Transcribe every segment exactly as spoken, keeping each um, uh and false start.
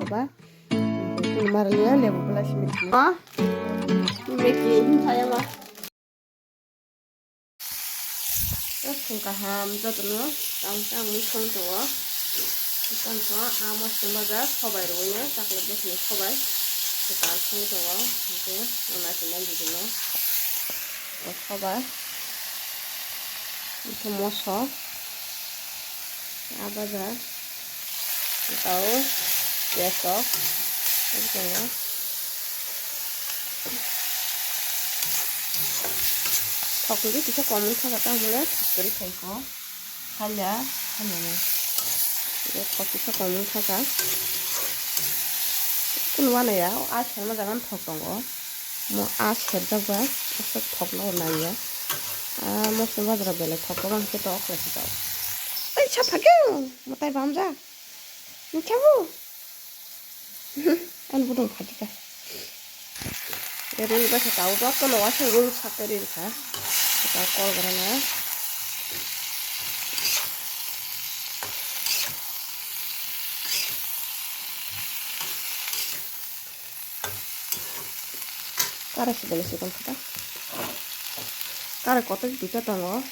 ba. Tini marliya lebu belai simi. Ha? Meki hin saya ma. Sung kaham jotono tang tang mui song tongo. Tang tongo amo sima ja sobai rwino chocolate bwswini sobai. Tang song tongo. Hwnkhe wana kina bidino. Sobai. Hwnkhe moso. Abaja. Tao. Yes, ok. Thank you. Thok ni kisa kom wngkha, tamo le thok kwrwi khai kho. Halya, halya ni. Thok kisa kom wngkha ka. Kun wana ya, o a serma jaga thok tongo. Mo a serjak ba, aswk thok no nang ya. A mo se bajra belai thok ko bang khe to okhlai si jao. Ai cha phakhe, mo tai bam ja. Ni cha bu. Ani budung phatika. Ri ba sa tau joto no wasa ri sa ke ri kha. Ta kol gra na. Kare si bele si kon kha. Kare kotor duita tongo.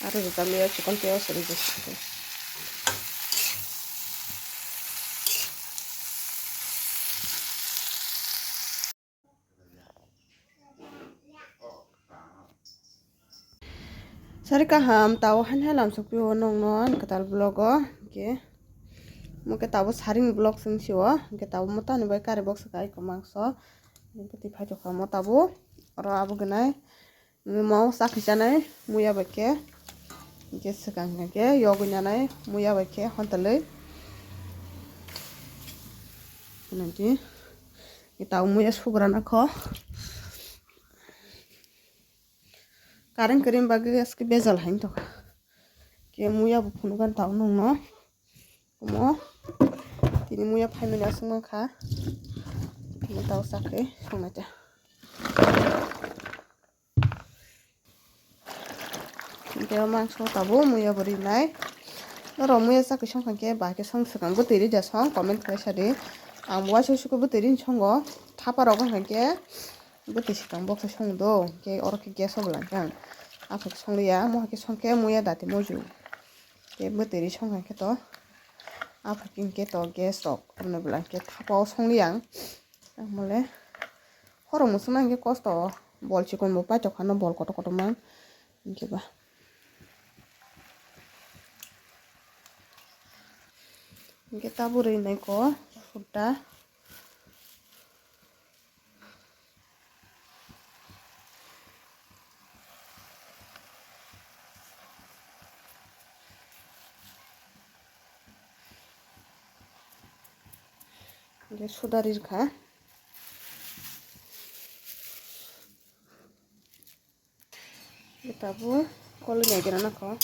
Aro duita liya chikon teo sari jesi. Sari kaham tao han halam sokpio nongno ani kwtal vlog o. Hwnkhe mo khe tabo saring vlog sing sio. Hwnkhe tabo mo tani bai kare box kai ko mangso. Hwnkhe twi phai tokha mo tabo oro abo gwnai. Mo sakhi chanai muya bai khe. Hwnkhe swkang hwnkhe yogwi nanai muya bai khe hontolwi. Nanti tao muya sugra nakho. Current kwrwini bagwi aske bejal hai wngtokha. Khe muya bo phunukgani tao nungno. Omo tini muya phaimani aswk mankha. Tini tao chakhe songnaita. Hwnkhe o mangso tabuk muya bo rinai. Norok muya chakhe songkha khe bahai khe song swkang bwtwi rida song comment khlai sadi. Ang bo waisa suku bwtwi rini songo. Thapa rok wngkha khe bwtwi swkang boksa song do. Khe oro khe gas o bwla khe ang aphai khe songliya. Mo hai khe songkhe muya dati moju. Khe bwtwi ri songkha khe to aphai khe to gas rok. Amoni bwla khe thapa o songliya ang. Ang mole horok muchungma hwnkhe kosto o. Bol chikon bo paithok phano bol kotor kotor mang hwnkhe ba. Hwnkhe tabuk rwi nai ko sutta. Hwnkhe suda rirkha. Tabuk koli naigra nakho.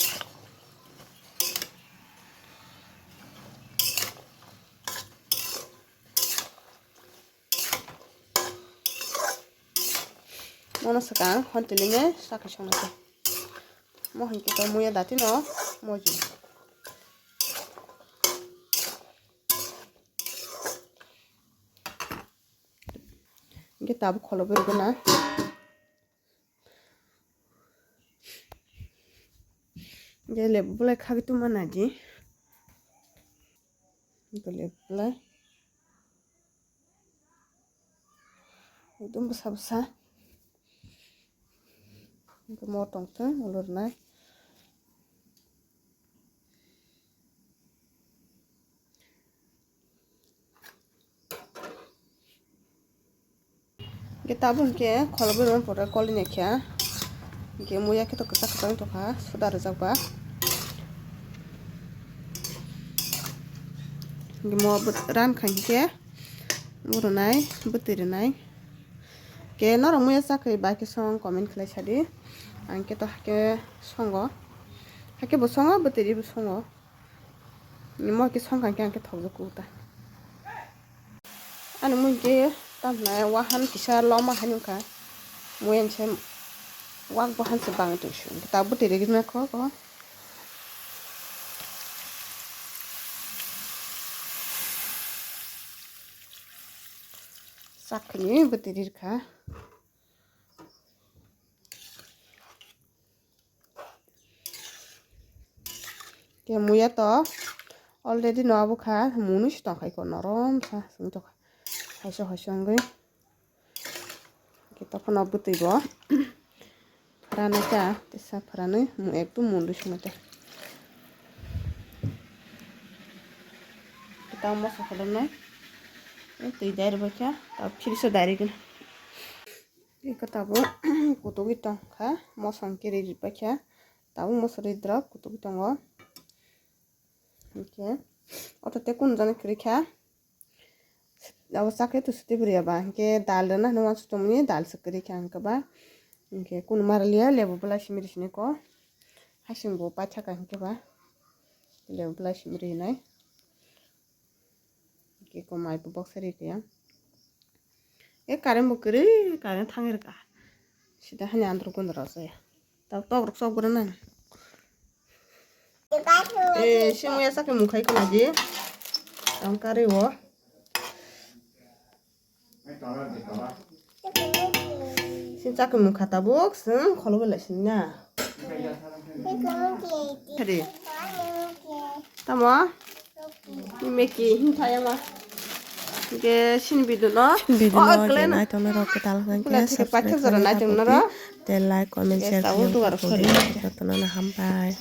Mono swkang hontwlwino sakhe songnaikha. Mo hinkhe to muya datino moji. Hinkhe tabuk kholobo rwgwna. Hinkhe lebu bolai khagwi tongma naidi. Hinkhe lebu bolai. Ekdom bwsa bwsa. Hinkhe mo tongthung ulo rwnai. Hinkhe tabuk hinkhe kholobo rwna pore koli naikha. Hinkhe muya khe to kwchak kwchak wng tongkha, suda rwjakba. Hinkhe mo bwt-, rankha hinkhe. Bo rwnai, bwtwi rwnai. Khe norok muya chakri bai khe song comment khlai sadi. Ang khe to hakhe songo. Hakhe bo songo, bwtwi ri bo songo. Mo khe songkha khe ang khe thokjak kuk ta. Ani mui khe tamhinai wahan kisa loma hai nungkha. Mui ang se wak bo han se bang tong sio. Ta bwtwi ri gwnang kho ko. Chakni bwtwi rirkha. Ke muya to already no abo kha, munu si tongkhai ko norom sa sung tokha. Haiso haiso wngwi. Ke tokho no bwtwi bo. Phwrana cha, tesa phwrani mu ekdum mundui songwi ta. Tang moso kholomnai. Twi dai rwbaikha, ta phirisa dai rwgwna. Iko tabo kutukwi tongkha, moso hwnkhe ri rwbaikha. Tabuk moso ri drop kutukwi tongo. Hwnkhe oto tei kunu jani kwrwi kha. Abo chakhe to suti bwrwi ba, hwnkhe dal rwna hwnwi uansukmani dal se kwrwi kha hwnkhe ba. Hwnkhe kunu ma rwliya, lebu bwlai simi rwsini ko. Hasing bo paithaka hwnkhe ba. Lebu bwlai simi rwinai. Hwnkhe ko mai bo boksa rwkhe ya. E current bo kwrwi, current thangwi rwkha. Sida hani andro gundra saya. Tok tok rok sok gurana. Eh, simi ya sakhe mukhai khna di. Tang kari wo. Sin chakhe mukha tabuk, sin kholo belai sin na. Hari. Tamo? Meki hin thaya ma. Ke sin bidu no. Video no je nai tong nai rok kwtal hwnkhe subscribe khlai nai tong nai rok. Te like, comment, share khlai nai tong nai rok. Jotono no hambai.